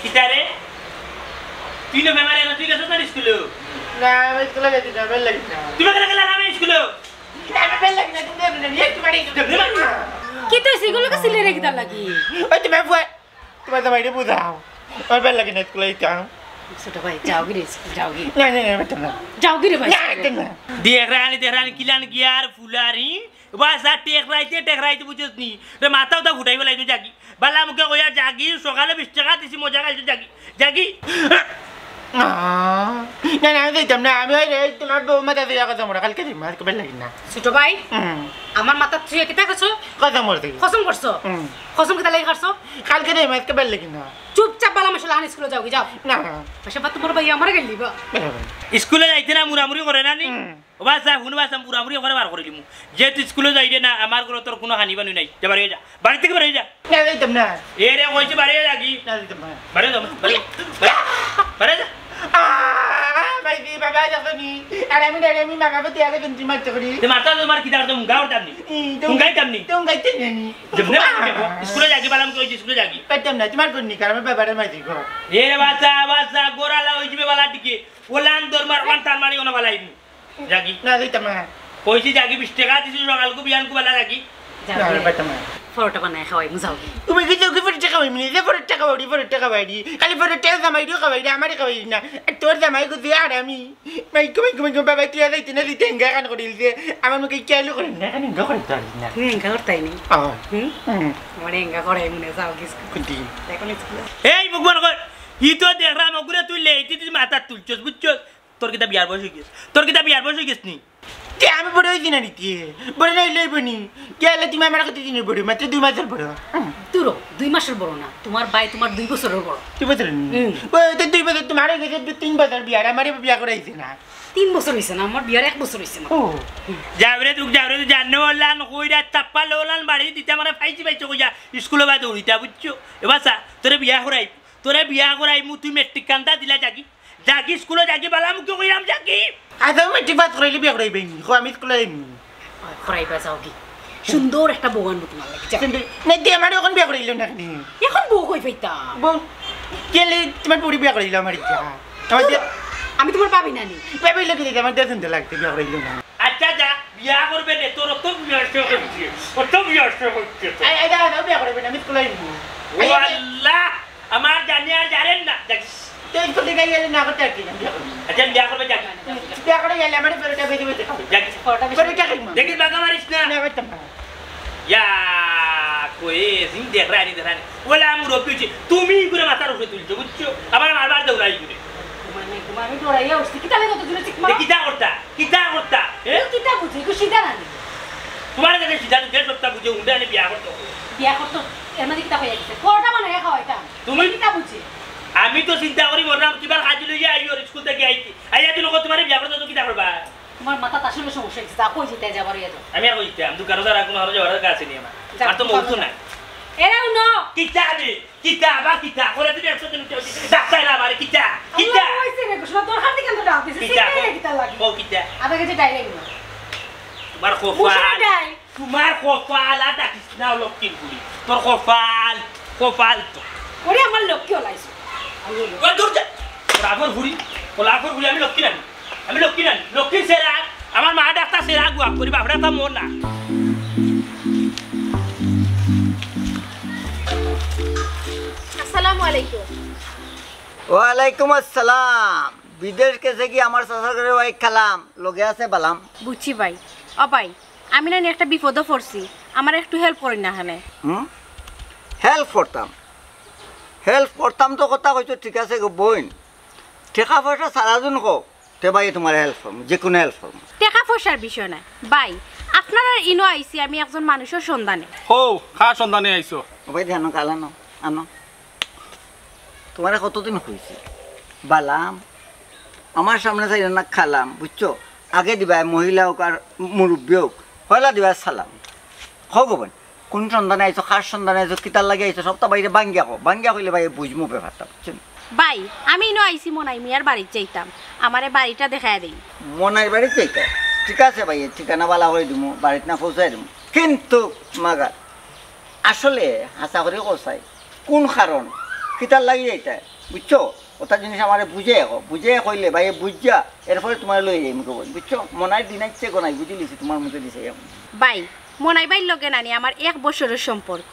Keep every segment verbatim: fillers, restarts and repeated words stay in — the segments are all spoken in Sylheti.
কিতা রে? তুই না বেমারি আনো, তুই গেছস না স্কুলো? না, আমি স্কুলো যাইতাম না, ভালা লাগে না। তুই কেন গেলে না আমি স্কুলো? না, আমি ভালা লাগে না, তুমি যাবে না, একটু বাড়ি একটু যাবে না। কিতা অইছে? ইগুর লগে চিল্লাইরে কিতার লাগি? ওই তোমার ফুয়া, তোমার জামাইরে বুঝাও। আমার ভালা লাগে না স্কুলো যাইতাম। ছোট ভাই, যাওগি রে, যাওগি। না, না, না, যাইতাম না। যাওগি রে ভাই। না, যাইতাম না। দেখরানি, দেখরানি, কিলান গিয়ার ফুলারি। বাস, আর টেকরাইতে, টেকরাইতে বুঝছস নি? রে মাথাও তা ফুটাই ফেলাই তুই যাগি। বালা মুখে কইয়া যাগি, সকালে বিশ টেকা দিছি, মজা খাইছো যাগি। যাগি। আহ, না, না, আমি যাইতাম না। আমি ওই রে, তোমার বউ মাথা দিয়ে কথা মনে, কালকে দিন, আজকে বেলা লাগে না। ছোট ভাই, হুম। আমার মাথা তুই কিতা করছো? কথা মরে থাকি। কসম করছো? হুম। কসম কিতা লাগি করছো? কালকে দিন, আজকে বেলা লাগে না। চুপচাপ বালা মশলা আন স্কুলো যাওগি, যাও। না। আচ্ছা, বা তোমার ভাই আমারে গেলি বা? বেলা লাগে না। স্কুলো যাইতে না মুরামুরি করে না নি? হুম। ও বাচ্চা, হুন বাচ্চা, মুরামুরি করে বার করি দিমু। যে তুই স্কুলো যাইরে না, আমার ঘরো তোর কুনু হানি বানি নাই। যা বাড়ি যা। বাড়ি থাকি বাড়ি যা। না, যাইতাম না। এ রে, কইছি বাড়ি যাগি। না, যাইতাম না। বাড়ি যা, বাড়ি, বাড়ি, বাড়ি যা। আহ, ভাই দি, বাবা, দেখো নি। আর আমি ডাইরে আমি মামা বাতি আগে তুমি মারতে করি। তে মারতা তোমার কি দাঁড় তো মুঙ্গা উঠতাম নি। ই, তো মুঙ্গাই তাম নি। তো মুঙ্গাই তে নি। যেমনে স্কুলো যাগি, বালাম কই স্কুলো যাগি। পারতাম না, তোমার কোন নি, কারণ আমি বাবারে মারছি গো। এ রে বাচ্চা, বাচ্চা, গোড়ালা ওই জিবে বালা টিকে। ওলান দরমার ওয়ান তার মারি ওনা বালাই। যাগি। না, যাইতাম না। কইছি যাগি, বিশ টেকা দিছি, সকালকু বিয়ানকু বালা যাগি। যাও না, রে। পারতাম না। পরোটা বানায় খাওয়াইমু, যাওগি। তুমি কি যাওগি পরোটা খাওয়াইমু নি? যে পরোটা খাওয়াইরি, পরোটা খাওয়াইরি। খালি পরোটা জামাইরেও খাওয়াইরি, আমারে খাওয়াইরি না। আর তোর জামাই কইছে আর আমি। মাইকো, মাইকো, মাইকো, বাবা, তুই আর যাইতে না, যাইতে এঙ্গা কান করিল যে। আমার মুখে খেয়ালও করেন না, এখন এঙ্গা করে তো আর না। তুমি এঙ্গা করতাই নি? আহ। হুম? হুম। আমার এঙ্গা করাই মনে যাওগি স্কুল। কোনটি? দেখো না স্কুলে। এই মুখ বন্ধ কর। ই তো দেখলাম ওগুলো তুই লেইতে তুই মাথা তুলছস, বুঝছস? তোর কিতা বিয়ার বয়স অইগেছে? তোর কিতা বিয়ার বয়স অইগেছে নি? তে আমি বড় অইছি না নি তে? বড় না অইলে অইবো নি? গেলে তুমি আমার কত দিনের বড়? মাত্র দুই মাসের বড়। হুম। দূরো, দুই মাসের বড় না। তোমার ভাই তোমার দুই বছরের বড়। দুই বছর নি? হুম। ও, তো দুই বছর তোমার অইগেছে, তিন বছর বিয়ার, আমারে বিয়া করাইছে না। তিন বছর অইছে না, আমার বিয়ার এক বছর অইছে না। ও। যাও রে, তুই যাও রে, তুই জানো ওলান, কইরা চাপ্পা লোলান বাড়ি দিতে আমারে ফাইছি পাইছো কইয়া, স্কুলে বাদ উড়িতা, বুঝছো? এবার সা, তোরে বিয়া করাই, তোরে বিয়া করাইমু, তুই মেট্রিক কান্দা দিলা যাগি। যাগি স্কুলো যাগি, বালা মুখে কইরাম যাগি। আচ্ছা, মেট্রিক পাস করাইলে বিয়া করাইবে নি? কো আমি স্কুলো যাইমু। করাইবা যাওগি। সুন্দর একটা বউ আনবো তোমার লাগি, যাও। কিন্তু না, তে আমারে এখন বিয়া করাইলো না কেনে? এখন বউ কই পাইতাম? বউ, গেলে তোমার বউরে বিয়া করাইলো আমার ইচ্ছা। আমার দে- আমি তোমার ভাবি নানি। ভাবি লোকে দিতে আমার দেশ শুনতে লাগতে বিয়া করাইলো না। আচ্ছা যা, বিয়া করবে নে, তোর অত বয়স হইছে, অত বয়স হইছে তো। এই, এই, দাঁড়াও, দাঁড়াও, বিয়া করাইবে না, আমি স্কুলো যাইমু। ও আল্লাহ, আমার জানে আর জানেন না, দেখিস। তো এই ছোট গাই গেলে না করতে আর কি না, বিয়া করবি। আচ্ছা, বিয়া করবে যাগি। বিয়া করে গেলে আমার পরোটা বেঁধে বেঁধে খাবে। যাগি। পরোটা বেশি পরোটা খাইমু। দেখিস, বাগা মারিস না। না, বেচতাম না। ইয়া, কয়ে, জিন দেখ রানি, দেখ রানি। ওলা মুরব্বি অইছে, তুমি করে মাথার উপরে তুলছো, বুঝছো? আবার মারবার দৌড়াই করে। ঘুমাই নাই, ঘুমাই, আমি দৌড়াইয়া উঠছি। কিতা লাগে অত জোরে চিক মারো? এ, কিতা করতা? কিতা করতা? এ? এ, কিতা বুঝে? এগু সিধা না নি? তোমার কাছে সিধা, যে সবটা বুঝে, উঠে আনে বিয়া করতো। বিয়া করতো, এর মাঝে কিতা হয়ে গেছে? পরোটা বানাইয়া খাওয়াইতাম। তুমি? এ কিতা বুঝে? আমি তো চিন্তা করি মরলাম, কিবার কাজে লইয়া আইও, স্কুল থাকি আইছি। আইয়া দিন কো তোমারে বিয়া করতো তো কিতা করবা? তোমার মাথাত আসলে সমস্যা হইছে, যা কই যেতে যাবার ইয়া যাও। আমি আর কই যেতে, আমি দোকানো যারা কোনো হারো যাওয়ার কাছে নিয়ে না। যা, আর তো দোকানো মৌত যা। নাই। এরাও ন। কিতা আমি? কিতা বা কিতা? করে তুমি একশো দিন উঠে উঠে ডাক্তার না আমারে, কিতা? কিতা? আল্লাহ, ওই সে রে, ঘোষণা তোর হাতে কেন ডাক দিছে? কিতা? সিটে রে, কিতা লাগে? ও কিতা? আবার গেছে ডাইলে গেল। তোমার কপাল। ঘোষণা ডাই। তোমার কপাল আর ডাকিস না, লক্ষ্মীর ফুড়ি। তোর কপাল, কপাল তো। ওরে আমার লক্ষ্মী ওলাইছে। ওই দূর যা। ওর আগর ফুড়ি, ওর আগর ফুড়ি, আমি লক্ষ্মী নানি। আমি লক্ষ্মী নানি। লক্ষ্মীর সেরা, আমার মা ডাক্তার সেরা গুয়া করি, বাপড়া তা মোর না। আসসালামু আলাইকুম। ওয়ালাইকুম আসসালাম। বিদেশ গেছে কি আমার চাচার ঘরে ওই খালাম, লগে আছে বালাম। বুঝছি ভাই। ও ভাই, আমি নানি একটা বিপদো পড়ছি, আমার একটু হেল্প করি না এখানে। হুম? হেল্প করতাম, হেল্প করতাম তো কথা কইছো, ঠিক আছে গো বইন, টেকা পয়সা সারা দিন কও, তে ভাই তোমার হেল্প করবো, যে কোনো হেল্প করবো। টেকা পয়সার বিষয় না ভাই, আপনারার ইনো আইছি আমি একজন মানুষের সন্ধানে। হো, কার সন্ধানে আইছো? ও ভাই, ধ্যান কালানো, আনো। তোমারে কতদিন কইছি, বালাম, আমার সামনে চাইও না খালাম, বুঝছো? আগে দিবায় মহিলা হোক আর মুরব্বী হোক, পয়লা দিবায় সালাম। হোক বোন, কোন সন্ধানে আইছো, কার সন্ধানে আইছো, কিতার লাগি আইছো, সবটা বাইরে বাঙ্গিয়া কও। বাঙ্গিয়া কইলে ভাই বুঝমু ব্যাপারটা, বুঝছেন? ভাই, আমি ইনো আইছি মনাই মিয়ার বাড়িত যাইতাম, আমারে বাড়িটা দেখায় দেই। মনাইর বাড়িত যাইতাম? ঠিক আছে ভাই, ঠিকানা বালা করি দিমু, বাড়িত না পৌঁছাই দিমু। কিন্তু মাগার আসলে হাছা করি কও চাই, কোন কারণ কিতার লাগি যাইতায়, বুঝছো? অতা জিনিস আমারে বুঝাইয়া কও, বুঝাইয়া কইলে ভাইয়ে বুঝিয়া এরপরে তুমারে লইয়া যাইমু গো বইন, বুঝছো? মনাইর দিন আইছে গো নাই, বুঝিলিছি তুমার মুখে দিছে এখন। ভাই, মনাই ভাইর লগে নানি আমার এক বছরর সম্পর্ক।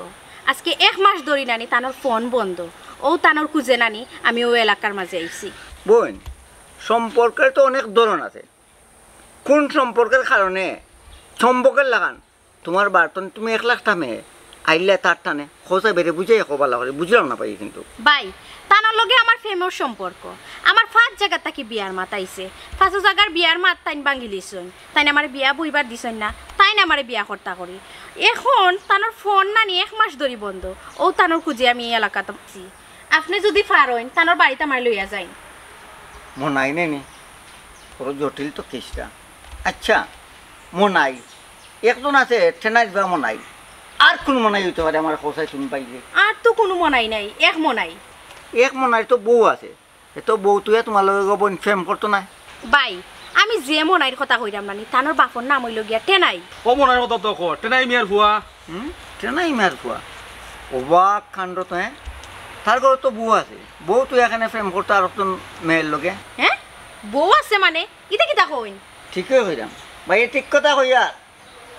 আজকে এক মাস ধরি নানি তানর ফোন বন্ধ। অউ তানর খুঁজে নানি আমি অউ এলাকার মাঝে আইছি। বইন, সম্পর্কের তো অনেক ধরন আছে। কোন সম্পর্কের কারণে সম্পর্কের লাগান তুমার বার্তন তুমি এক লাখ টানে আইলে তার টানে খোঁজা বেড়ে বুঝাইয়া কও ভালা করি, বুঝলাম না ভাই কিন্তু। ভাই, তানর লগে আমার প্রেমর সম্পর্ক। আমার পাঁচ জাগাত থাকি বিয়ার মাত আইছে, পাঁচও জাগার বিয়ার মাত তাইন ভাঙ্গিলিছইন। তাইন আমারে বিয়া বইবার দিছইন না, তাইন আমারে বিয়া করতা করি। এখন তানর ফোন নানি এক মাস ধরি বন্ধ। অউ তানর খুঁজে আমি এই এলাকাত আইছি। আপনে যুদি পারইন, তানর বাড়িত আমারে লইয়া যাইন। মনাই নানি, বড় জটিল তো কেসটা। আচ্ছা, মনাই একজন আছে, টেনাইর বা মনাই। আর কুন মনাই অইতে পারে আমার খোঁজায় তুমি পাইলে? আর তো কুনু মনাই নাই, এক মনাই। এক মনাইর তো বউ আছে। এ তো বউ তুইয়া তুমার লগে গো বইন প্রেম করতো নায়। ভাই, আমি যে মনাইর কথা কইরাম নানি, তানর বাপর নাম অইলো গিয়া টেনাই। ও মনাইর কথা তো কও, টেনাই মিয়ার ফুয়া। হুম? টেনাই মিয়ার ফুয়া? অবাক কাণ্ড তো, হ্যাঁ? তার ঘরো তো বউ আছে। বউ তুইয়া কেনে প্রেম করতো আর একজন মেয়ের লগে? হ্যাঁ? বউ আছে মানে? ইতা কিতা কইন? ঠিকই কইরাম। ভাইয়ে ঠিক কথা কইয়ার।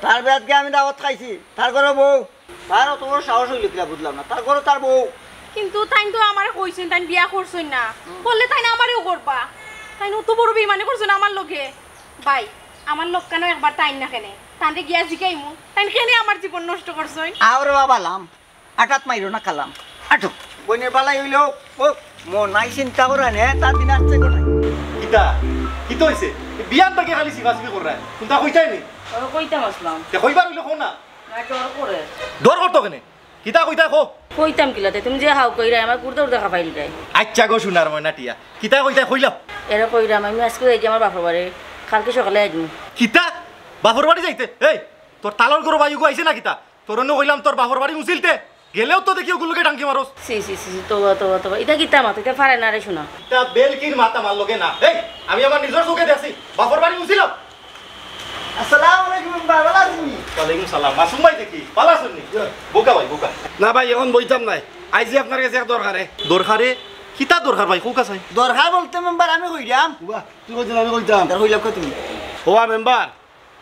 তার বিয়াত গিয়া আমি দাওয়াত খাইছি। তার ঘরো বউ। তার অত বড় সাহস অইলো কিলা বুঝলাম না। তার ঘরো তার বউ। কিন্তু তাইন তো আমারে কইছইন, তাইন বিয়া করছইন না। হুম। করলে তাইন আমারেও করবা। তাইন অত বড় বেইমানি করছইন আমার লগে। ভাই, আমার লগে কেনে একবার তাইন না কেনে? তানরে গিয়া জিগাইমু, তাইন কেনে আমার জীবন নষ্ট করছইন? আও রে বাবা লাম, আটাত মাইরো না কালাম। আটো, বইনের বালাই অইলো, ও, মনাই চিন্তা করে নে, তার দিন আসছে কোথায়? কিতা? কিতা অইছে? বিয়ান থাকি খালি সিফাসিফি কররায়। কুনতা কইতায় নি? ও, কইতাম আছলাম। তে কইবার অইলে কও না। না, ডর করে। ডর করতো কেনে? কিতা কইতায় কও? কইতাম কিলাতে, তুমি যে হাউ কইরায়, আমার গুর্দা উর্দা খাবাইলিরায়। আইচ্ছা গো, সোনার ময়না টিয়া। কিতা কইতায় কইলাও। এরে কইরাম, আমি আইজকু যাইগি আমার বাপর বাড়ি, কাইলকু সকালে আইমু। কিতা? বাপর বাড়ি যাইতে? এই, তোর তালর ঘরো বাইগু আইছে না কিতা? তোরে নু কইলাম তোর বাপর বাড়ি মুছিলতে, গেলেউ তো দেখি অগুর লগে টাংকি মারস। ছি, ছি, ছি, ছি, তওবা, তওবা, তওবা। ইতা কিতা মাত? ইতা পারে না রে সোনা। ইতা বেলকির মাত আমার লগে না। এই, আমি আমার নিজর চউখে দেখছি, বাপর বাড়ি মুছিলাম। আসসালামু আলাইকুম মেম্বার, ভালা আছইন নি? ওয়ালাইকুম সালাম। মাসুম ভাই দেখি, ভালা আছইন নি? জি। বউক্কা ভাই, বউক্কা। না ভাই, অখন বইতাম নায়, আইছি আপনার গেছে এক দরকারে। দরকারে? কিতা দরকার ভাই, কউক্কা চাই। দরকার বলতে মেম্বার আমি কইরাম। বাহ, তুই কইতে আমি কইতাম। তার কইলাম কই তুমি? ওবা মেম্বার,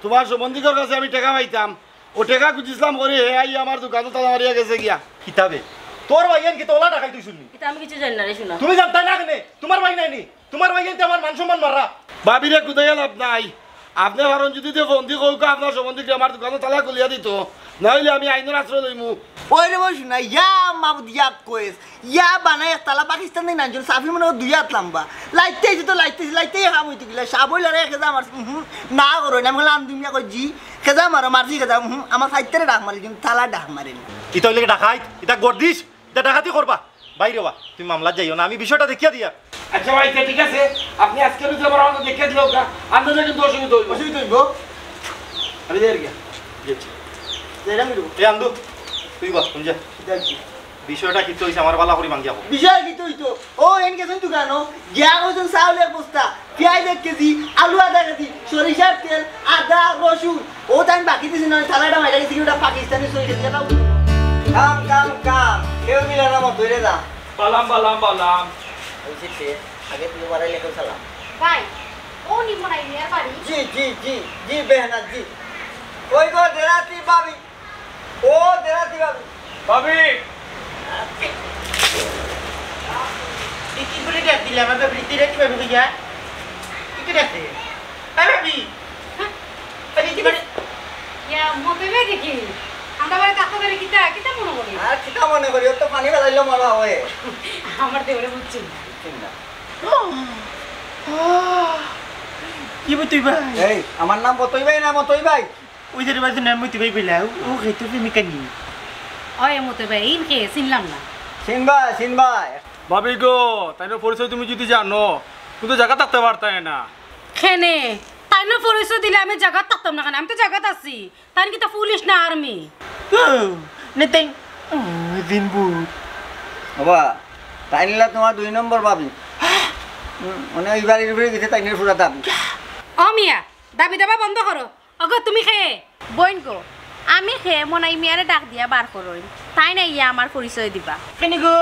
তুমার সম্বন্ধিকর গেছে আমি টেকা পাইতাম, অউ টেকা খুজিছলাম করি, হে আইয়া আমার দোকানো তালা মারিয়া গেছে গিয়া। কিতা বে? তোর ভাইয়াইন কিতা অলা ডাকাইত অইছইন নি? ইতা আমি কিচ্ছু জানি না রে সোনা। তুমি জানতায় না কেনে? তুমার ভাই নায় নি? তুমার ভাইয়াইন্তে আমার মান সম্মান মাররা। ভাবিরে কুদাইয়া লাভ নাই। আপনে পারইন যুদি তে ফন্দি কউক্কা আপনার সম্বন্ধিকরে আমার দোকানো তালা খুলিয়া দিতো, না অইলে আমি আইনর আশ্রয় লইমু। ওই রে বই সোনা, ইয়া মাবুদ ইয়া কইস। ইয়া বানাই একতলা পাকিস্তানি নাইজর সাফি মনে অয় দুই আত লাম্বা। লাইতে আইছে তো লাইতে আইছে, লাইতে আইয়া কাম অইতো কিলা। সাব অইলো রে খেজা মারছে, উহু, না করো না, আমি কইলাম আন্দুমিয়া কই জি, খেজা মারো, মারছি খেজা, উহু, আমার ফাইত্তারে ডাক মারি, কিন্তু তালা ডাক মারে না। ইতা অইলে কি ডাকাইত? ইতা গর্দিশ? ইতা ডাকাতি করবা? বাইরে বা, তুমি মামলাত যাইও না, আমি বিষয়টা দেখিয়া দিয়া। আচ্ছা ভাই, তে ঠিক আছে, আপনে আইজকে রুজা আমার দেখিয়া দিলাউক্কা, আন্দুলে কিন্তু অসুবিধা অইবো। অসুবিধা অইবো? আমি যাই আর কি। জি, জি। যাইরাম কিন্তু। এ আন্দু, তুই বা, কোন যা? যাই কি? বিষয়টা কিতা অইছে আমার ভালা করি ভাঙ্গিয়া কও। বিষয় কিতা অইতো? ও এন গেছইন দোকানো, গিয়া কইছইন চাউল এক বস্তা, পিয়াইজ এক কেজি, আলু আধা কেজি, সরিষার তেল, আদা, রসুন। ও তাইন বাকি দিছইন না, তালাটা মাইরা গেছে কি ওটা পাকিস্তানি সরিষার তেল। কাম, কাম, কাম। কেউ মিলে না মত ধরে না। বালাম, বালাম, বালাম। অইছে তে, আগে তুই বাড়াইলে কেউ সালাম। ভাই, ও নি মনাই মিয়ার বাড়ি? জি, জি, জি, জি, বেহনা, জি। ওই গো, দেরাতি ভাবি। ও, দেরাতি ভাবি। ভাবি। তুই কি করে ডাক দিলে আমার ভাবি? দেরাতি ভাবি কইয়া? কি করে ডাকছে? এই ভাবি। হ্যাঁ? এই যে কি করে? ইয়া, মতই ভাই দেখি। আমরা বাড়ি থাকতে পারি কিতা? কিতা মনে করি? আর কিতা মনে করি? ও তো পানি বেলাইলো মরা হয়। আমার দেওরে বুঝছি না। বুঝছি না। কি মতই ভাই? এই, আমার নাম মতই ভাই না মতই ভাই? ওই যে বাজে নাম মতই ভাই বইলা, ও, ও খেতো প্রেমিকা নি? ওই মতই ভাই, ইন কে চিনলাম না। চিনবা, চিনবা। ভাবি গো, তাইনর পরিচয় তুমি যুদি জানো, কিন্তু জাগাত থাকতে পারতায় না। কেনে? তাইনর পরিচয় দিলে আমি জাগাত থাকতাম না কেনে? আমি তো জাগাত আছি। তাইন কিতা পুলিশ না আর্মি? ও, নে তাই, ও, দিন ভূত। বাবা, তাইন অইলা তুমার দুই নম্বর ভাবি। হুম, মানে ওই বাড়ির উপরে গেছে তাইনর পুরা দাবি। ও মিয়া, দাবি দাবা বন্ধ করো। ওগো, তুমি কে? বইন গো, আমি কে মনাই মিয়ারে ডাক দিয়া বার করইন। তাইন আইয়া আমার পরিচয় দিবা। কেনে গো?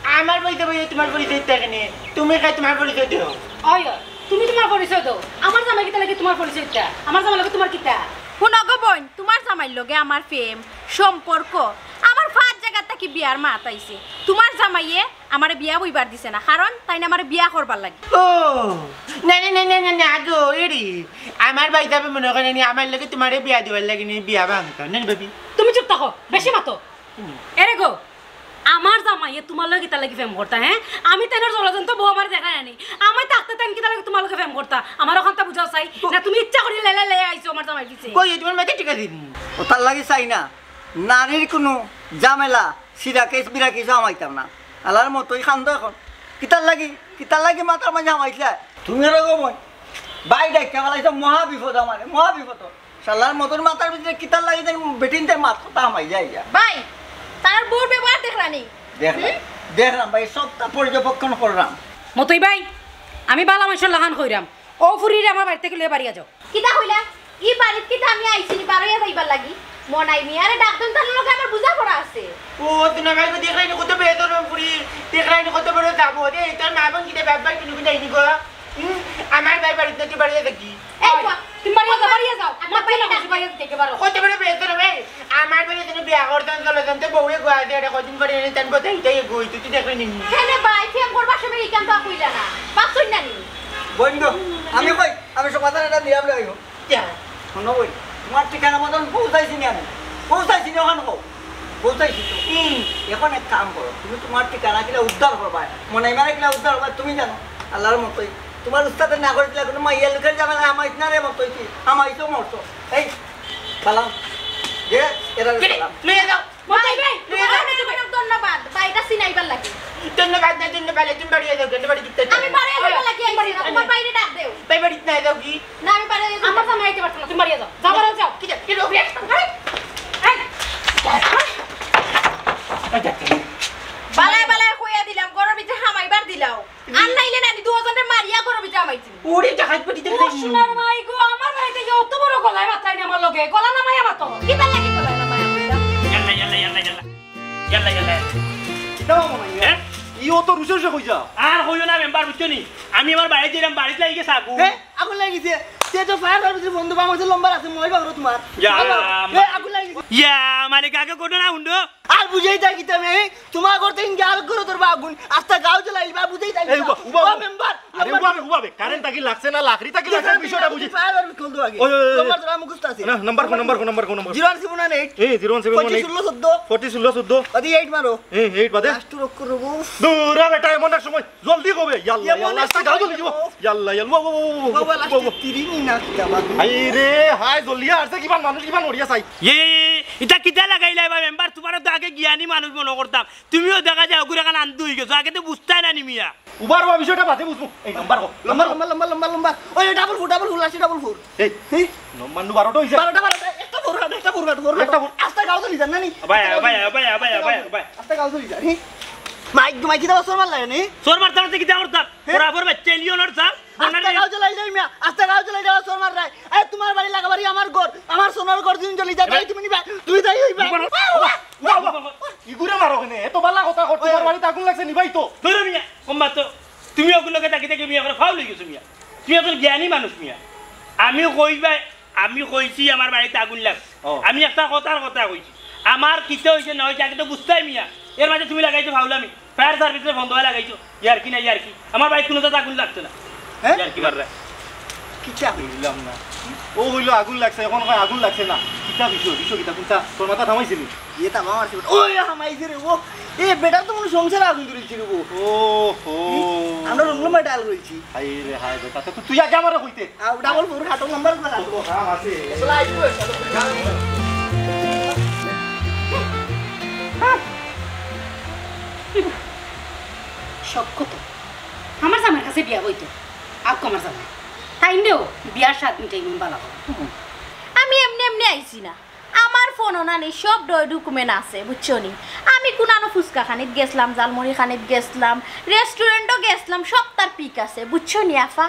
আমার বইতে বইতে তোমার পরিচয় থাকে নি, তুমি খাই তোমার পরিচয় দেও। অয়, অয়, তুমি তোমার পরিচয় দেও। আমার জামাই কিতা লাগে তোমার পরিচয় দিতা? আমার জামাই লাগে তোমার কিতা? হুনো গো বইন, তোমার জামাইর লগে আমার প্রেম সম্পর্ক, আমার পাঁচ জাগাত থাকি বিয়ার মাত আইছে। তোমার জামাইয়ে আমারে বিয়া বইবার দিছে না, কারণ তাইন আমারে বিয়া করবার লাগি। ও, না, না, না, না, না, না গো, এরি। আমার ভাই যাবে মনে করে নি, আমার লগে তোমারে বিয়া দিবার লাগি নি, বিয়া ভাঙতাম, না নি, ভাবি? তুমি চুপ থাকো, বেশি মাতো। হুম। এরে গো, আমার জামাইয়ে তোমার লগে কিতার লাগি প্রেম করতা, হ্যাঁ? আমি তাইনর জলজন্ত বউ আমার দেখা নাই। আমি থাকতে তাইন কিতার লাগি তোমার লগে প্রেম করতা? আমার অখানতা বুঝাও চাই। না, তুমি ইচ্ছা করি লেলে লে আইছো আমার জামাইর পিছে। কই, তোমার মাথা ঠিক আছে নি? ও তার লাগি চাই না। নারীর কুনু ঝামেলা, সিরা কেস বিরা কিছু হামাইতাম না। আল্লাহর মতোই খান্দো এখন। কিতার লাগি, কিতার লাগি মাথার মাঝে হামাইছিলা? তুমি এরকম অই। ভাই ডাকিয়া ফালাইছো, মহা বিপদ আমারে, মহা বিপদ। শালার মতোর মাথার ভিতরে কিতার লাগি যেন বেটিন্তে মাত কথা হামাই যায় ইয়া। ভাই, তার বউর ব্যবহার দেখরা নি? দেখলাম, দেখলাম ভাই, সবটা পর্যবেক্ষণ করলাম। মতই ভাই, আমি বালা মানষর লাখান কইরাম, ও ফুরিরে আমার বাড়ি থাকি লইয়া বাড়িয়া যাও। কিতা কইলা? ই বাড়িত কিতা আমি আইছি নি বারইয়া যাইবার লাগি? মনাই মিয়ারে ডাক দেন, তার লগে আমার বুঝাপড়া আছে। ও, তুনা ভাই গো, দেখরায় নি কত বেদরম ফুরি, দেখরায় নি কত বড় যাবো। এ, তোর মা বোন কিতা বাপ ভাই কুনু কুনু আইনি গো? হুম? আমার ভাই বাড়িত না, তুই বাড়িয়া থাকি। এই বাবা, তুমি বাড়িয়া যাও, বাড়িয়া যাও। আমার ভাই না, বাড়িয়া যাও। কত বড় বেদরম রে। আমার বাড়িত তুমি বিয়া করতাম, চলো, জানতে বউয়ে গোয়া দিয়ে এটা কদিন পরে এনে তান বোঝাই তাই গই, তুই দেখরায় নি। কেনে ভাই, প্রেম করবার সময় ইখান তো কইলা না। বাপ শুন না নি? বন্ধু, আমি কই, আমি সমাধান এটা দিয়া বলে আইব। কিয়া? হুনো বই, তোমার ঠিকানা মতন পৌঁছাইছি নি আমি? পৌঁছাইছি নি, অখান কও। পৌঁছাইছি তো। হুম। এখন এক কাম করো, তুমি তোমার ঠিকানা কিলা উদ্ধার করবা, মনাই মিয়ারে কিলা উদ্ধার করবা, তুমি জানো। আল্লাহর মতোই। তোমার উস্তাদে না করে দিলা, কুনু মাইয়া লোকের ঝামেলা হামাইছ না রে মতোই কি? হামাইছো মরছো। এই, সালাম। যে, এরা কিরে? সালাম। লইয়া যাও। মতই ভাই, লইয়া তোমার যাও। অনেক অনেক ধন্যবাদ, বাড়িটা চিনাইবার লাগি। ধন্যবাদ না, ধন্যবাদ, তুমি বাড়িয়া যাও, কেন বাড়ি ঢুকতে চাও? আমি বাড়িয়া যাইবার লাগি আইছি না, তোমার বাইরে ডাক দেও। তাই বাড়িত নাই যাও কি? না, আমি বাড়িয়া যাইতাম। আমার জামাই আইতে পারতো না, তুমি বাড়িয়া যাও। যাও, বাড়াও, যাও। কি যা-, কি লোক? আরে! এই! বালায় বালায় কইয়া দিলাম, ঘরর ভিতরে হামাইবার দিলাও। আর নাইলে নানি দুইজনরে মারিয়া ঘরর ভিতরে হামাইছি। ওরে জাহাজ পাটি ও দেখে। সোনার মাই গো, আমার বাড়িত অত বড় গলায় মাত নাই আমার লগে। গলা নামাইয়া মাতো। কিতার লাগি গলা নামাইয়া কইতাম? ইয়াল্লা, ইয়াল্লা, ইয়াল্লা, ইয়াল্লা। ইয়াল্লা, ইয়াল্লা। কিতা বাবা মাইয়া? হ্যাঁ? ই অত রুশে রুশে কই যা? আর কইও না মেম্বার, বুঝছো নি? আমি আমার বাড়িত যাইরাম, বাড়িত লাগি গেছে আগুন। হ্যাঁ? আগুন লাগি গেছে? তে তো ফায়ার সার্ভিসের বন্ধু বাংলাদেশের নম্বর আছে, মোবাইল ব্যবহার তোমার। ইয়া, বাবা, মা- এ, আগুন লাগি গেছে। ইয়া, মালিক আগে ঘটনা হুনো। আর বুঝাই থাকি তুমি, তোমার ঘর থেকে আর ঘর তোর আগুন, আস্তা গাঁও জ্বালাইল বা বুঝাই থাকি। এই উবা, উবা, ও উবা। মেম্বার, আরে মেম্বার। উবা, উবা, কারেন্ট থাকি লাগছে না, লাকড়ি থাকি লাগছে, বিষয়টা বুঝি। ফায়ার সার্ভিস কল দাও আগে। ওই, ওই, ওই, ওই। নম্বর তোমার মুখস্থ আছে। না, নাম্বার কোন, নাম্বার কোন, নাম্বার কোন নম্বর? Zero one seven one eight. এই, zero one seven one eight. Forty ষোলো চোদ্দ। ফর্টি ষোলো চোদ্দ। বাদে এইট মারো। এই, এইট বাদে। লাস্ট রক করবো। দূর হ বেটা, এমন এক সময়। জলদি কবে? ইয়াল্লা, ইয়াল্লা, ইয়াল্লা, আস্তা গাঁও জ্বলি যাইবো। ইয়াল্লা, ইয়াল্লা, ও, ও, ও, ও, বাবা, ও, ও, লাস্টে ও। তিরিনি না কিতা বাবা? হায় রে, হায়, জ্বলিয়া আরছে কিমান মানুষ, কিমান মরিয়া চাই। ইয়ে, ইয়ে, ইয়ে, ইটা কিতা লাগাইলা বা মেম্বার? তোমারে তো আগে জ্ঞানী মানুষ মনো করতাম। তুমিও দেখা যায় অগুরে কান আন্দু অই গেছো। আগে তো বুঝতায় না নি মিয়া। উবার বা বিষয়টা বাদে বুঝমু। এই নাম্বার কো, নাম্বার কো। লম্বা, লম্বা, লম্বা, লম্বা। ওই ডাবল ফোর, ডাবল ফোর, লাস্টে ডাবল ফোর। এই, এই। নম্বর নু বারোটা অইছে। বারোটা, বারোটা, একটা ফোর কাট, একটা ফোর কাট, ফোর কাট। একটা ফোর। আস্তা গাঁও জ্বলি যার না নি? ভাই, ভাই, ভাই, ভাই, ভাই, ভাই। আস্তা গাঁও জ্বলি যার, হি? মাইক, মাইক, কিতা চোর মারলা নি? চোর মারতাম না, কিতা করতাম? হ্যাঁ? বরাবর বাচ্চা এলিয়নর চা। আস্তা গাঁও জ্বলাই যাই মিয়া, আস্তা গাঁও জ্বলাই যাওয়া চোর মার রায়। আরে তোমার বাড়ি লাগা বাড়ি আমার ঘর, আমার সোনার ঘর দিন জ্বলি যায়, তাই তুমি নিবা, তুমি তাই হইবা। উবা, উবা, উবা, উবা। ইগুরে মারো কেনে? এত বালা কথা কর, তোমার বাড়িত আগুন লাগছে, নিবাই তো। ধরো মিয়া, কম মাতো। তুমি অগুর লগে থাকি থাকি মিয়া, করে ফাউল অই গেছো মিয়া। তুমি একজন জ্ঞানী মানুষ মিয়া। আমি কইবায়, আমি কইছি আমার বাড়িত আগুন লাগছে। ও। আমি একটা কথার কথা কইছি। আমার কিতা অইছে না অইছে আগে তো বুঝতায় মিয়া। এর মাঝে তুমি লাগাইছো ফাউলামি। ফায়ার সার্ভিসরে ফোন দেওয়া লাগাইছো। ইয়ার্কি না ইয়ার্কি। আমার বাড়িত কুনু জাত আগুন লাগছে না। হ্যাঁ? ইয়ার্কি মাররা। কিতা? বুঝলাম না। ও কইলো আগুন লাগছে, এখন কয় আগুন লাগছে না। কিতা বিষয়? বিষয় কিতা? কুনটা? তোর মাথা থামাইছিলি? ইয়ে তা আমার ছিল। ওই হামাইছে রে ও। এ বেটা তো মনে হয় সংসারে আগুন ধরেছি রে ও। ও হো। আমরা রুম রুমে ডাল রয়েছি। হায় রে হায় রে, তা তো তুই আগে আমারে কইতে। আ, ডাবল ফোর খাটো নাম্বার করে রাখবো। কাম আছে। এগুলা আইবো, এগুলা আইবো। শখ কত? আমার জামাইর কাছে বিয়া বইতো। আউক আমার জামাই। তাইন দেও বিয়ার স্বাদ মিটাইমু বালা করি। আমি এমনে এমনে আইছি না। আমার ফোনো নানি সব ডয় ডকুমেন্ট আছে, বুঝছো নি? আমি কুনানো ফুচকা খানিত গেছলাম, জালমুড়ি খানিত গেছলাম, রেস্টুরেন্টও গেছলাম, সব তার পিক আছে, বুঝছো নি আফা?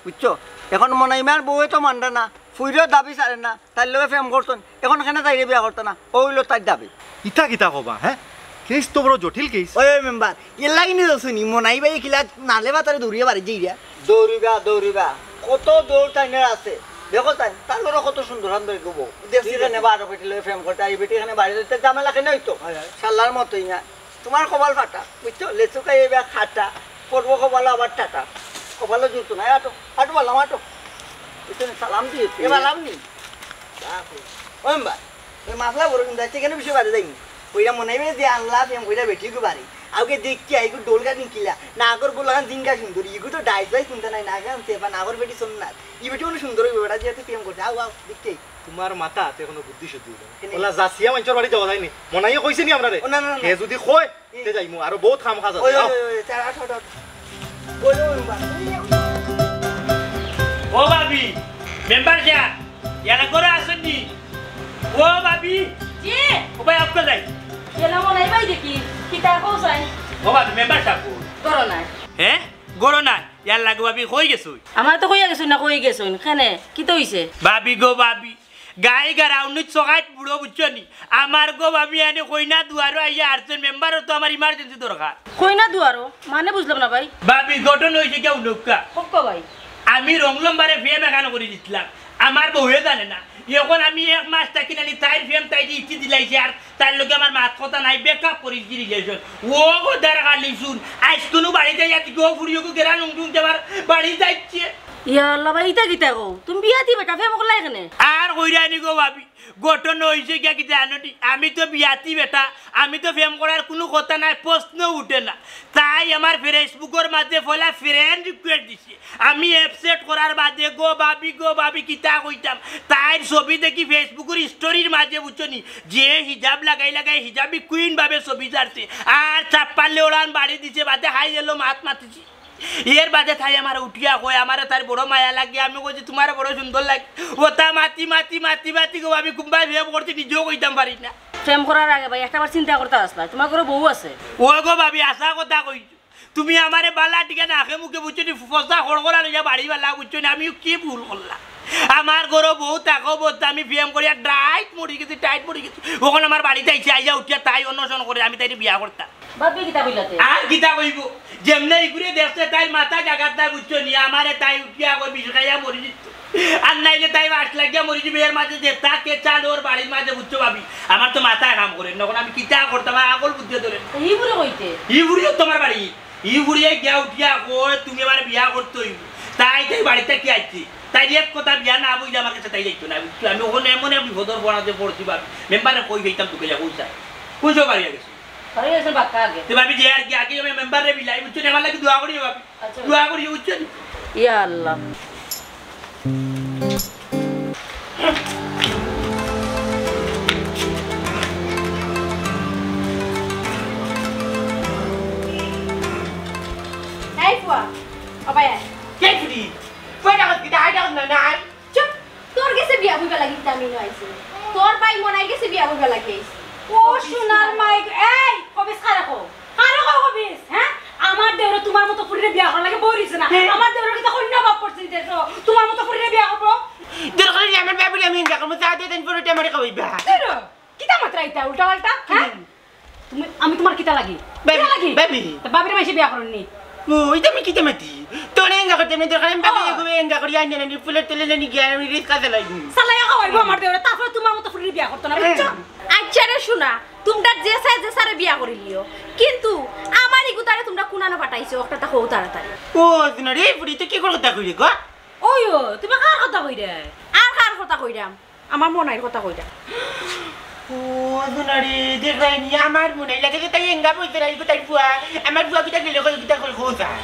বুঝছো? এখন মনাইমার বউয়ে তো মানরা না, ফুইরেও দাবি ছাড়ে না, তাইর লগে প্রেম করছইন, এখন কেনে তাইরে বিয়া করতা না, অউ অইলো তাইর দাবি। ইতা কিতা কবা, হে? কেস তো বড় জটিল কেস। ওই মেম্বার, এর লাগি নি যাচ্ছনি, মনাই ভাই কিলা নালে বাতারে দৌড়িয়া বাড়ি যাইরা। দৌড়িবা, দৌড়িবা, কত দৌড় তাইনের আছে, দেখো তাইন, তার ঘরো কত সুন্দর সুন্দর বউ। দেখছি কেনে বারো বেটি লগে প্রেম করতা, ই বেটি কেনে বাড়ি যাইতে ঝামেলা কেনে অইতো? হয়, হয়। শালার মতোই না। তোমার কপাল ফাটা, বুঝছো? লেচু খাই এবার খাটা, পড়বো কপালো আবার টাটা। কপালো জুতো নাই, আটো, আটো বললাম, আটো। বুঝছো নি? সালাম দিয়ে, এবার লাভ নেই। ওই মেম্বার, ওই মাফলা বড় কিন্তু আছে, কেনে বিষয় বাদে যাইনি। ওইটা মনে হয় যে আল্লাহ, আমি ওইটা বেটি গো বাড়ি। আগে দেখছি, আইগো ডোল গার্ডিং কিলা, নাগর বললাম জিঙ্গা সুন্দর, ইগো তো ডাইস ভাই চিন্তা নাই, না গান সেবা, নাগর বেটি সোনার। ই বেটি অনেক সুন্দর হইবে, বেটা যেহেতু প্রেম করছে, আও, আও, দেখছি। তোমার মাথাত এখনো বুদ্ধি শুদ্ধি অইলো না। কেনে? ওলা যাচিয়া মানষর বাড়ি যাওয়া যায়নি। মনাইয়ে কইছে নি আমরারে? ও, না, না, না, না। হে যদি কয়, হুম। তে যাইমু। আরো বহুত কাম কাজ আছে। ওই, ওই, আও। ওই, ওই, ওই, আও, আও, আও। বলো, বলো। ও ভাবি, মেম্বার সাব, ইয়ালা ঘরো আছইন নি? ও ভাবি। জি। ও ভাই, আপনি যাই। এলা মনাই ভাই দেখি, কিতা কও চাই? ও ভাবি, মেম্বার সাব কই? ঘরো নাই। হে? ঘরো নাই? ইয়াল্লা গো ভাবি, কই গেছইন? আমারে তো কইয়া গেছইন না, কই গেছইন? কেনে? কিতা অইছে? ভাবি গো ভাবি, গাই গারাউনিত চকাইত বুড়ো, বুঝছো নি? আমার গো ভাবি, আনে কইনা দুয়ারো আইয়া হারছইন, মেম্বারর তো আমার ইমার্জেন্সি দরকার। কইনা দুয়ারো? মানে বুঝলাম না ভাই। ভাবি, ঘটনা অইছে গিয়া হুনউক্কা। কউক্কা ভাই। আমি রং নম্বরে প্রেম একখান করি দিছলাম, আমার বউয়ে জানে না। এখন আমি এক মাস থাকি নানি তাইর প্রেম তাইরে ইতি দিলাইছি, আর তাইর লগে আমার মাত কথা নাই, breakup করিলিছি relation। ও গো দার খালি শুন, আইজ কুনু বাড়ি যাই, আইজ গো ফুড়িও গো গেরা নুংটুং যাবার বাড়ি যাইছে। ইয়া আল্লাহ ভাই, ইতা কিতা কও? তুমি বিয়াতি বেটা, প্রেম করলায় কেনে? আর কইরায় নি গো ভাবি, ঘটনা অইছে গিয়া কিতা জানো নি? আমি তো বিয়াতি বেটা, আমি তো প্রেম করার কুনু কথা নাই, প্রশ্ন উঠে না। তাই আমার Facebook-অর মাঝে পয়লা friend request দিছে। আমি accept করার বাদে গো ভাবি, গো ভাবি, কিতা কইতাম, তাইর ছবি দেখি Facebook-অর story-র মাঝে, বুঝছো নি, যে হিজাব লাগাই লাগাই হিজাবি queen ভাবে ছবি ছাড়ছে, আর চাপ্পালে ওড়ান বাড়ি দিছে, বাদে হাই hello মাত মাতিছি। এর বাদে তাই আমারে উঠিয়া কয়, আমারে তাইর বড় মায়া লাগে, আমি কইছি, "তুমারে বড় সুন্দর লাগে।" ওতা মাতি, মাতি, মাতি, মাতি গো ভাবি, কুনবায় প্রেম করছি, নিজেও কইতাম পারি না। প্রেম করার আগে ভাই, একটা বার চিন্তা করতা আছলায়, তুমার ঘরো বউ আছে। ও গো ভাবি, হাছা কথা কইছো। তুমি আমারে বালা টিকা না আখে মুখে, বুঝছো নি, ফসা খড়খড়া লইয়া বাড়ি বালা, বুঝছো নি, আমি কি ভুল করলাম? আমার ঘরো বউ থাকো, বউ আমি প্রেম করিয়া tight মরি গেছি, tight মরি গেছি। অখন আমার বাড়িত আইছে, আইয়া উঠিয়া তাই অন্বেষণ করে, আমি তাইরে বিয়া করতাম। ভাবি কিতা কইলা তে? আর কিতা কইবো? যেমনে ইগুরে দেখছে, তাইর মাথা জাগাত নাই, বুঝছো নি, আমারে তাই উঠিয়া কয়, "বিষ খাইয়া মরি যিত।" আর নাইলে তাই বাস লাগিয়া মরি যিবে। এর মাঝে যে থাকে চাল ওর বাড়ির মাঝে, বুঝছো ভাবি, আমার তো মাথায় কাম করে না, অখন আমি কিতা করতাম, আমার আকল বুদ্ধি ধরে না। ই বুড়ি কইতে? ই বুড়ি তো তুমার বাড়ি, ই বুড়িয়ে গিয়া উঠিয়া কয়, "তুমি আমারে বিয়া করতে অইবো।" তাই তাই বাড়িত থাকি আইছি, তাইর এক কথা বিয়া না বইলে আমার গেছে তাই যাইতো না, বুঝছো? আমি অখন এমন এক বিপদর পড়াতে পড়ছি ভাবি, মেম্বারে কই যাইতাম তোকে যা কইছা, কইছো বাড়ি গেছে। বাড়ি গেছে বাক্কা আগে। তে ভাবি যে আর কি আগে আমি মেম্বারে বিলাই, বুঝছো নি? আমার লাগি দোয়া করিও ভাবি। আচ্ছা। দোয়া করিও, বুঝছো নি? ইয়া আল্লাহ। এই ফুয়া, ও ভাই আয়। কে ফুড়ি? কই ডাকত কিতা? আই ডাকত না, না আই। চুপ! তোর গেছে বিয়া বইবার লাগি কিতা আমি ইনো আইছি? তোর ভাই মনাইর গেছে বিয়া বইবার লাগি আইছি। ও সোনার মাই গো, এই, কবিস কারে কও? কারে কও কবিস, হ্যাঁ? আমার দেওরে তুমার মতো ফুড়িরে বিয়া করার লাগি বই রইছে না। হ্যাঁ। আমার দেওরে কিতা কইন্যা বাপ করছে নি দেশো? তুমার মতো ফুড়িরে বিয়া করবো? দরকার অইলে আমার বাপরে আমি হিংসা করবো, চা দিয়ে দিন পরে আমারে খাওয়াইবা। ধুরো, কিতা মাতরা ইতা উল্টা পাল্টা, হ্যাঁ? হুম। তুমি, আমি তুমার কিতা লাগি? ভাবি, কিতা লাগি? ভাবি। তা ভাবিরে মাইনষে বিয়া করইন নি। ও, ইতা আমি কিতা মাতি? তোরে এঙ্গা করতে আমি দরকার, আমি ভাবি ও। এগু এঙ্গা করি আনি আনি ফুলের তলে লেনি গিয়া আমি রিস্কা চালাই দিই। চালাইয়া খাওয়াইবো আমার দেওরে, তারপরে তুমার মতো ফুড়িরে বিয়া করতো না, বুঝছো? হ্যাঁ। আচ্ছা রে সোনা, তুমরা যে চায় যে চারে বিয়া করিলিও, কিন্তু আমার ইগুতারে তুমরা কুনানো পাঠাইছো, একটা তা কও তাড়াতাড়ি। ও, সোনা রে, ফুড়ি, তুই কি করে কথা কইরে গো? ওই ও, তুমি কার কথা কইরে? আর কার কথা কইরাম? আমার মনাইর কথা কইরা। ও, সোনা রে, দেখরায় নি, আমার মনাই লাগে যে তাই এঙ্গা বইতে রাই, তাই ফুয়া, আমার ফুয়া কিতা গেলে কই, কিতা কই, কই যায়?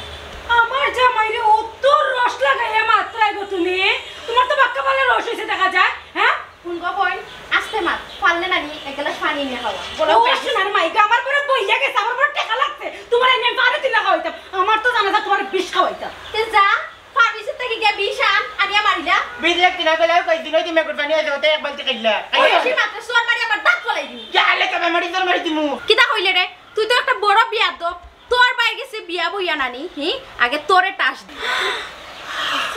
আমার জামাইরে অত রস লাগাইয়া মাতরায় গো তুমি, তুমার তো বাক্কা ভালা রস অইছে দেখা যায়, হ্যাঁ? হুন গো বইন, আস্তে মাত, পারলে নানি এক গ্লাস পানি নিয়া খাওয়া। বলো, ও, সোনার মাইগো, আমার বড় বইয়া গেছে, আমার বড় টেকা লাগছে, তুমার এমনি পানি তুলা খাওয়াইতাম, আমার তো জানা যায় তুমার বিষ খাওয়াইতাম। তে যা, ফার্মেসি থাকি গিয়া বিষ আন, আনিয়া মারিলা। বিষ লাগতো না, কইলাম, কয়দিন অইছে মেকুর পানি আছে, ওতে এক বালতি খাইলা। ওই বেশি মাতলে চড় মারি আমার দাঁত ফালাই দিমু। যা, আলে তবে মারি, তোর মারি দিমু। কিতা কইলে রে? তুই তো একটা বড় বিয়াদব। তোর ভাইর গেছে বিয়া বইয়া নানি, হি? আগে তোরে টাস দি।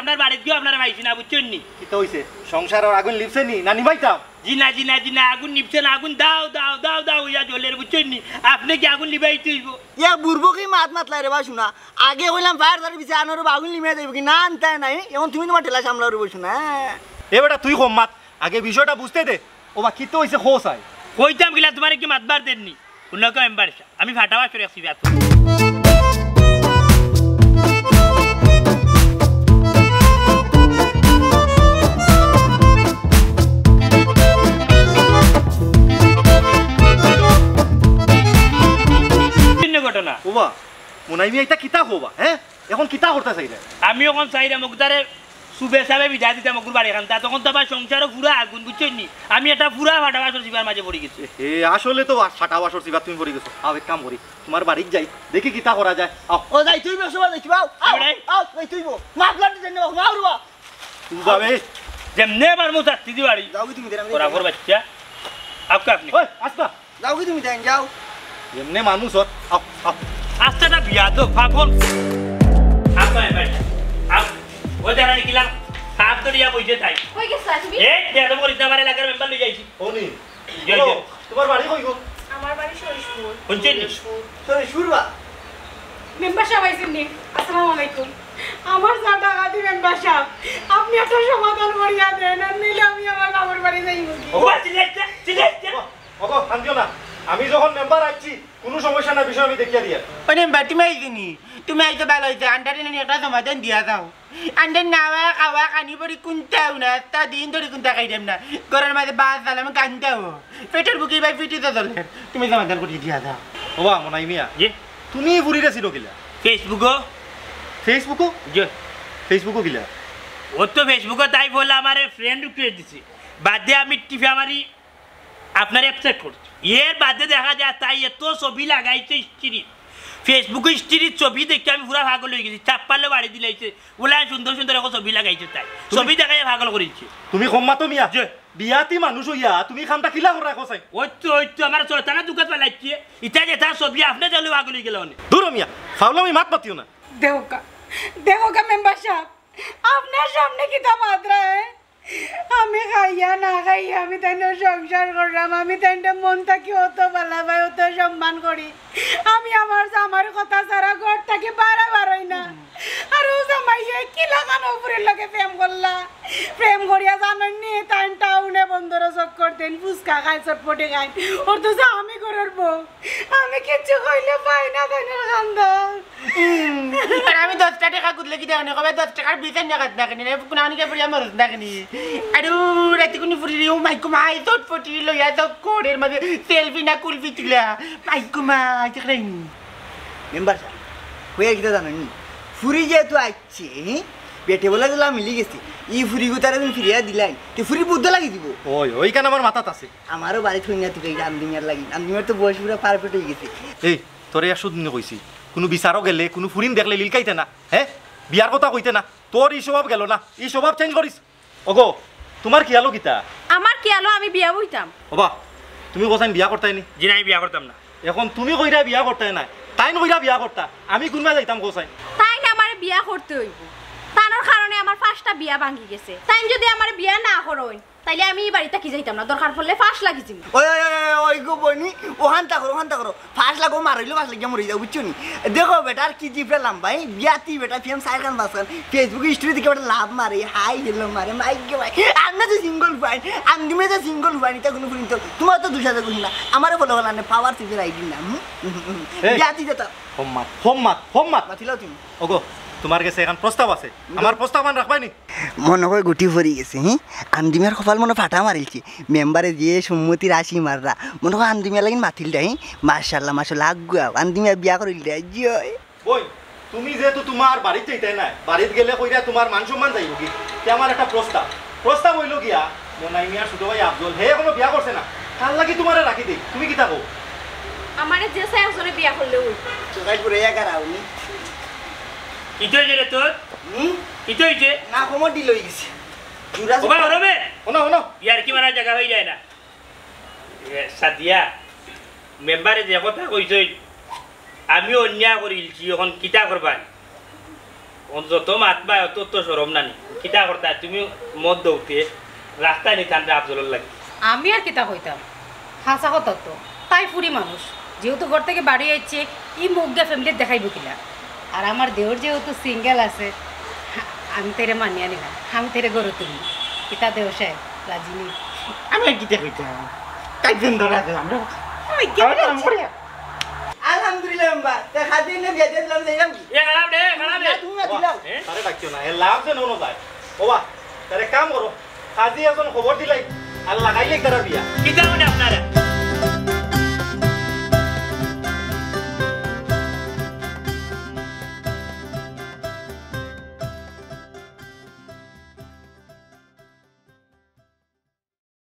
আপনার বাড়িত গিয়া আপনারে পাইছি না, বুঝছইন নি? কিতা অইছে? সংসারর আগুন লিভছে নি, না নিবাইতাম? জি না, জি না, জি না, আগুন নিভছে না, আগুন দাও, দাও, দাও, দাও অইয়া জ্বলের, বুঝছইন নি? আপনে কি আগুন নিবাইতে অইবো? ইয়া বুড়বো কি মাত মাতলাই রে বা শুনা? আগে কইলাম ফায়ার সার্ভিসে আনো রে বা, আগুন নিমে যাইবো কি? না আনতায় নাই, এখন তুমি তুমার ঠেলা সামলাও রে বা শুনা। এ বেটা, তুই কম মাত, আগে বিষয়টা বুঝতে দে। ও বা, কিতা অইছে কও চাই? কইতাম কিলা, তুমারে কি মাতবার দেননি? হুনো গো মেম্বার সাব, আমি ফাটা বাসর এক সিফাত। ভিন্ন ঘটনা। ও বা, মুনাই মিয়া, ইতা কিতা কও বা, হে? এখন কিতা করতা চাইরে? আমি অখন চাইরাম অগুরে সুবে সাবে বিদায় দিতাম অগুর বাড়ি খান। তা তখন তো আমার সংসারও পুরা আগুন, বুঝছইন নি? আমি একটা পুরা ফাটা বাসর সিফার মাঝে পড়ি গেছি। এ, আসলে তো ফাটা বাসর সিফাত তুমি পড়ি গেছো। আও, এক কাম করি, তুমার বাড়িত যাই, দেখি কিতা করা যায়। আও। ও, যাইতে অইবো, সবাই যাইতে অইবো। আও, আও, আরে। আও, যাইতে অইবো। মাফলার দিতে অইবো, আও রে বা। তুমি যাবে? যেমনে পারমু শাস্তি দিমু বাড়ি। যাও কি তুমি, দেরাম বরাবর বাচ্চা। আউক্কা আপনে। ওই, আস্তা। যাও কি তুমি, দেন যাও। এমনে মানুষ অর। আও, আও। আস্তা না বিয়াদব, পাগল। আউক্কা, ভাই। আও। ও যারা নিকিলা, হাত ধরিয়া বইছে তাই। কই গেছলা তুমি? এই, বিয়াদব করিস না, আমার এলাকার মেম্বার লই যাইছি। ও নি। যাই, ও, যাই। তুমার বাড়ি কই গো? আমার বাড়ি সরিষপুর। হুনছইন নি? সরিষপুর বা? মেম্বার সাব আইছইন নি? আসসালামু আলাইকুম। আমার যা টাকা দি মেম্বার সাব, আপনে একটা সমাধান করিয়া দেন, আর নাইলে আমি আমার বাবার বাড়ি যাইমু গি। ও, চিল্লাইছ না, চিল্লাইছ না। ও, ও, কান্দিও না। আমি যখন মেম্বার আইছি, কুনু সমস্যা নাই, বিষয় আমি দেখিয়া দিয়ার। ও মেম্বার, তুমি আইছো নি? তুমি আইছো ভালা অইছে, আন্ডারে নি একটা সমাধান দিয়া যাও। আন্ডার নাওয়া খাওয়া খানি পড়ি কুন্তাও না, তা দিন ধরি কুন্তা খাইরাম না। ঘরর মাঝে বাস জ্বালাম গান্দাও। পেটর ভুকে ভাই ফিটি তো চলে। তুমি সমাধান করি দিয়া যাও। ও বা, মুনাই মিয়া। জি। তুমি ফুরিরে চিনো কিলা? Facebook-ও। Facebook-ও? জি। Facebook-ও কিলা? ও তো Facebook-ও তাই বলে আমারে friend request দিছে। বাদে আমি টিপা মারি আপনারে accept করছি। এর বাদে দেখা যায় তাই এত ছবি লাগাইছে স্ত্রীর। Facebook-ও স্ত্রীর ছবি দেখি আমি পুরা পাগল অই গেছি। চাপ্পালে বাড়ি দিলাইছে। ওলা সুন্দর সুন্দর এখন ছবি লাগাইছে তাই। তুমি ছবি দেখাইয়া পাগল করিছে। তুমি কম মাতো মিয়া। জি। বিয়াতি মানুষ অইয়া তুমি কামটা কিলা করা রাখো চাই? ওই তো, ওই তো আমার শয়তানে দুকাত ফালাইছে। ইতা যেতা ছবি আপনে দেখলে পাগল অই গেলা অনে। দূর মিয়া, ফাউলামি মাত মাতিও না। দেখউক্কা, দেখউক্কা মেম্বার সাব, আপনার সামনে কিতা বাদরা, হে? আমি খাইয়া না খাইয়া আমি তাইনর সংসার কররাম, আমি তাইনরে মন থাকি অত ভালা পাই, অত সম্মান করি। আমি আমার জামাইর কথা ছাড়া ঘর থাকি বারা বারই না। আর অউ জামাইয়ে কিলাখান অউ ফুরির লগে প্রেম করলা? প্রেম করিয়া জানইন নি, তাইন টাউনে বন্দরো চক্কর দেইন, ফুচকা খাইন, চটপটি খাইন। অর তো আমি ঘরর বউ। আমি কিচ্ছু কইলে পাই না তাইনর কান্দা। হুম, আর আমি দশটা টেকা গুদলে কি দেওয়া নেই, কবে দশ টেকার বিষ আনিয়া খাত না কেনে, কুনানিকে পড়িয়া মরস না কেনে। আরে রাতি কুনি ফুরি রে, ও মাইকো মাই, চটপটি লইয়া তো কোড়ের মাঝে সেলফি না কুলফি তুলা। মাইকো মাই, দেখরায়নি? মেম্বার সাব, কইয়া কিতা জানইন নি? ফুরি যেহেতু আইছে, হি? বেটে বলা দিলা মিলি গেছে। ই ফুরি গুতারে দিন ফিরিয়া দিলাই, তে ফুরি বুদ্ধ লাগি দিব। ওই, ওইখান আমার মাথাত আছে। আমারও বাড়িত কইনা তুকাই রান্ধি মিয়ার লাগি। রান্ধি মিয়ার তো বয়স পুরা perfect অই গেছে। এই, তোরে আর সুদিন কইছি, কুনু বিচারো গেলে, কুনু ফুরিন দেখলে লিলকাইতে না, হে? বিয়ার কথা কইতে না। তোর ই স্বভাব গেল না, ই স্বভাব change করিস। ওগো, তুমার খিয়ালো কিতা? আমার খিয়ালো আমি বিয়া বইতাম। ওবা, তুমি কছাইন বিয়া করতায় নি? জি না, আমি বিয়া করতাম না। এখন তুমি কইরায় বিয়া করতায় নায়, তাইন কইরা বিয়া করতা, আমি কুনবায় যাইতাম কও চাই? তাইন আমারে বিয়া করতে অইবো। তানর কারণে আমার পাঁচটা বিয়া ভাঙ্গি গেছে। তাইন যুদি আমারে বিয়া না করইন, তাইলে আমি ই বাড়ি থাকি যাইতাম না, দরকার পড়লে ফাঁস লাগি যিমু। ওই, ওই, ওই, ওই, ওই গো বইনি, অখান তা করো, অখান তা করো। ফাঁস লাগো, মারাইলো ফাঁস লাগিয়া মরি যাও, বুঝছো নি? দেখো বেটা, আর কি জিফরা লাম্বা, এই বিয়াতি বেটা, ফিয়াম সাইর খান বাস খান, Facebook story দেখে বেটা লাভ মারে, হাই hello মারে, মাই গো ভাই। আমরা তো সিঙ্গল ফাইন, আমি তুমি তো সিঙ্গল ফাইন, ইতা কুনু ফুরিন তো, তুমার তো দুশো হাজার কুনু না, আমারে ফলো করলা না, পাওয়ার সিফের আইডি না, হুম? হুম, হুম, হুম। এই। বিয়াতি যেতা। হম্মাত, হম্মাত, হম্মাত। মাতিলাও তুমি। ওগো, তুমার গেছে এখান প্রস্তাব আছে, আমার প্রস্তাব আন রাখবায় নি? মনো কয় গুটি ফড়ি গেছে, হি? আন্দিমার কপাল মনো ফাটা মারিলছে। মেম্বারে যে সম্মতি রাশি মাররা, মনো কয় আন্দিমার লাগিন মাতিল দে, হি? মাশাআল্লাহ, মাশাআল্লাহ, আগুয়াও, আন্দিমা বিয়া করিল দে, জি অয়। বই, তুমি যেহেতু তুমার বাড়িত যাইতায় নায়, বাড়িত গেলে কইরা তুমার মান সম্মান যাইবো কি? তে আমার একটা প্রস্তাব। প্রস্তাব অইলো গিয়া, মনাই মিয়ার ছোট ভাই আফজল, হে এখনো বিয়া করছে না, তার লাগি তুমারে রাখি দেই, তুমি কিতা কও? আমারে যে চায় একজনে বিয়া করলে অইবো। তো ভাই পুরো একা রাউনি। কিতা অইছে রে তোর? হুম? কিতা অইছে? না, কোমর ঢিল অই গেছে। জুড়া ওবা, ওরবে। হুনো, হুনো। ইয়ার কি মারার জাগা অই যায় না। এ, সাদিয়া, মেম্বারে যে কথা কইছইন, আমি অন্যায় করিলছি, অখন কিতা করবায়? অখন যত মাতবায়, অত তো শরম নানি। কিতা করতায়? তুমি মদ দৌতে রাস্তায় নিতাম যে আফজলর লাগি। আমি আর কিতা কইতাম? হাছা কথা তো। তাই ফুরি মানুষ। যেহেতু ঘর থাকি বাড়ি আইছে, ই মুখ গিয়া ফ্যামিলিত দেখাইবো কিলা? আর আমার দেওর যেহেতু সিঙ্গেল আছে, আমি তাইরে মানিয়া নিলাম। আমি তাইরে ঘরো তুলি। কিতা দেওর সাহেব, রাজি নি? আমি আর কিতা কইতাম? কাইজন ধরা আছে আমরা। আমি কি আমরা কাম করি? আলহামদুলিল্লাহ, মেম্বার। তে খাদির নে বিয়া দিয়া দিলাম, যাইলাম কি? এ, খারাপ রে, খারাপ রে। না, তুমি মাতিলাও। এ? তারে ডাকিও না, এ লাভ যে নো যায়। ওবা, তারে কাম করো। খাদি একজন খবর দিলাই, আর লাগাইলে তারা বিয়া। কিতা মানে